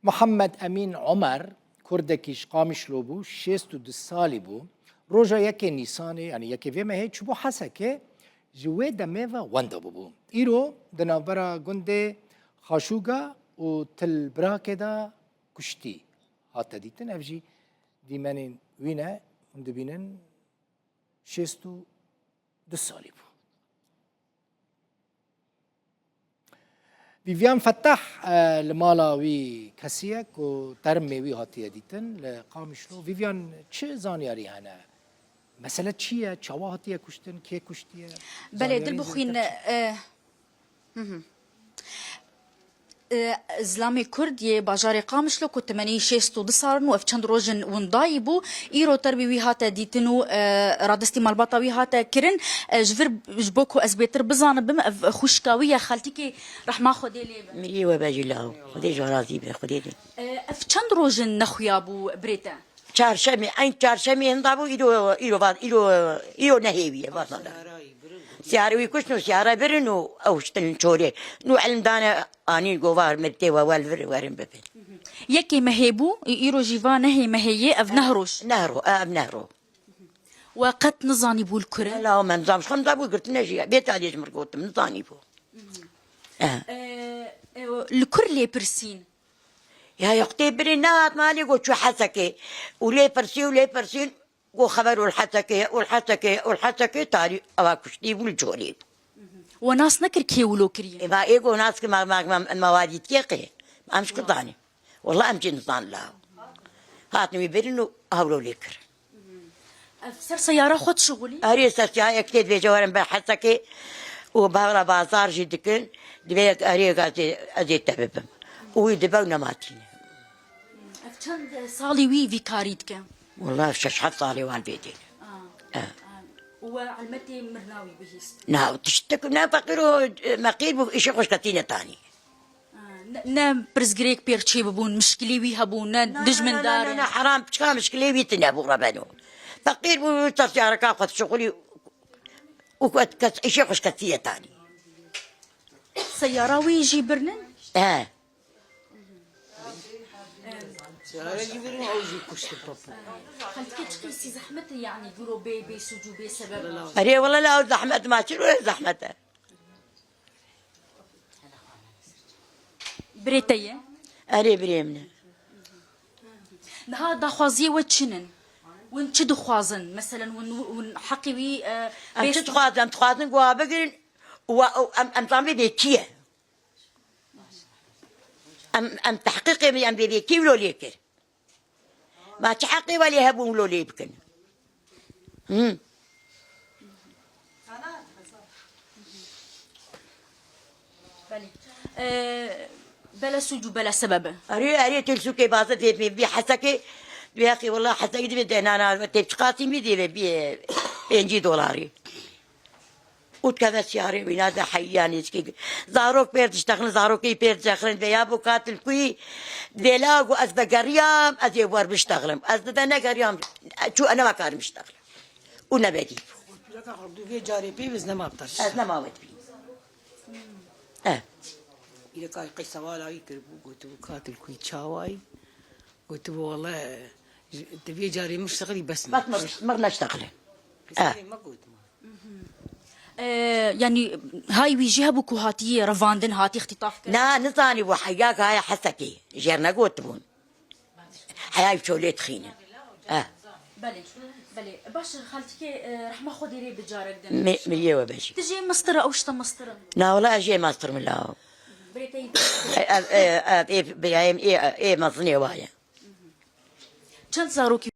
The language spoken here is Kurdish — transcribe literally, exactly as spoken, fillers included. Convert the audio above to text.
Muhammed Emîn Omer, kurdekî ji Qamişlo bû, şêst û du salî bû. Roja yekê Nîsanê, yanî yekê vê mehê çûbû Hesekê, ji wê demê ve wenda bûbû. Îro di navbera gundê Xaşûga û Til Birakê de kuştî hate dîtin. Ev jî dîmenên wî ne, hûn dibînin şêst û du salî bû. Vivian Fettah, e, li mala wî kesî ye ku termê wî hatiye dîtin li Qamişlo. Vivian, çi zanyarî hene? Mesele çi ye? Çawa hatiye kuştin? Kê kuştiye? Belê, Zanyarî dilbixwîn, zêdetir çi? E, Zilamê Kurd yê bajarê Qamişlo ku temenî şêst û du sal in û ev çend roj in windayî bû, îro terbê wî hate dîtin û, e, radestî malbata wî hate kirin. E, ji vir, ji bo ku ez bêtir bizanibim, ev xwişka wî ye, xeltîkê rehma Xwedê lê be. Mirî we be jî law. Xwedê ji we razî be, Xwedê lê. E, ev çend roj in nexuya bû birê te? Çarşemê, eyn çarşemê hinda bû, îro, îro va-, îro, îro nehêviye, va sana. Siyarê wî kuştin û siyara birin û ew ştin çolê. Nû elm dane anîn govar, mirtê we wel vir werin bibin. Yekê mehê bû, î-, îro jî va nehê mehê yê, ev neh roj. Neh ro, ev neh ro. We qet nizanî bû li kur e? La me nizam, xwem da bû girtine jî. Bê talê ji mir gotim, nizanî bû. Eh. E, e, li kur lê pirsîn? Ya yoxtê birî nehat malê, got çû Hesekê. Û lê pirsî û lê pirsîn, got xeber û li Hesekê, û li Hesekê, û li Hesekê, tarî ava kuştî bû li corê. We nas nekir kê wilo kiriye? Ê, ma ê got nas ki ma, ma, ma, ma wadî dikê qê. Em ji ku zanî. Wela em jî nizan la. Hatin wî birin û hewlo lê kir. Ev ser seyara xwe dişixulî? Erê, ser seyara ek tê dibêje werin ber Hesekê û bavra bazar jî dikin. Dibê erê ez ê, ez ê te bibim. Û wî dibe û nematîne. Ev çend salî wî vî karî dike? Wela şeş heft salê wan vê dê. Ah, Eh. ah. Û we elmetê mirina wî bihîst? Na, tiştek ne feqîr û, e, meqîr bû, îşê xweşketî netanî. Ne, ne pirsgirêk pêr çê bibûn, mişkilî wî hebû, ne Na, dijmin na, na, darê. na, na, heram, çika mişkilê wî tine bû rebeno. Feqîr bû, tas yareka xwe şixulî û kes, kes, îşê xweşketiye tanî. Seyara wî jî birnin? He. Seyara jî birnin, ew jî kuştin papû. Xelkê çi kesî zehmet e, yanî, guro bê, bê sûc û bê sebeb. Erê, wela la ew zehmet ma çi ro zehmet e. Birê te ye? Erê, birê min e. Niha daxwaziyê we çi nin? Win çi dixwazin? Meselen, win, win heqê wî, e, Em bê çi dixwazin? Em dixwazin ku wa bigirin û wa, û em, em zanibê bê kî ye. Em, em tehqîqê min em bê bê kî wilo lê kir. Ma çi heqê welê hebûn wilo lê bikin? Hı. Belê. Ee, bela sûc û bela sebebe. Erê, erê, til sûkê bazı dê bê, bê Hesekê, bê Hesekê, wela Hesekê dibê de, na, na, tê çiqasî bî dê, bê, bê, pêncî dolarî. Û dikeve siyarê wîna de heyî yanî çikî. Zarok pêr diştexilin, zarokê pêr diştexilin, vê ya bo katil kuyî, vê la got ez vegeriyam, ez ê wer biştexilim. Ez de negeriyam, çû ene vekarim biştexilim. Û nebedî. Pireka xwe dû vê carê pê biz nema bi te. Ez nema we dibî. Eh. Îreka qey sewala wî kiribû, gotibû katil kuyî çawayî. Gotibû wele, tu vê carê min şixilî bes Bas mir, mir neştexile. Eh. Qîseyê me gotma. Ee, yanî hay wî jî hebû ku hatî revandin, hatî îxtîtaf kirin? Na, nizanî bû heya gaya Hesekê. Jêr negotibûn. Heya çolê dixînin. Eh. Belê, belê. Baş, xaltikê, e, rehma Xwedê rê bi carek din. Mi-, miliyê we bejî. Tu jê mistir e, ew işte mistir in. Na, wela ez jê mestir min la. Birê te yî. E, e, e, e, e, birayê min, ê, ê mezinê wa ye. Çend zarokî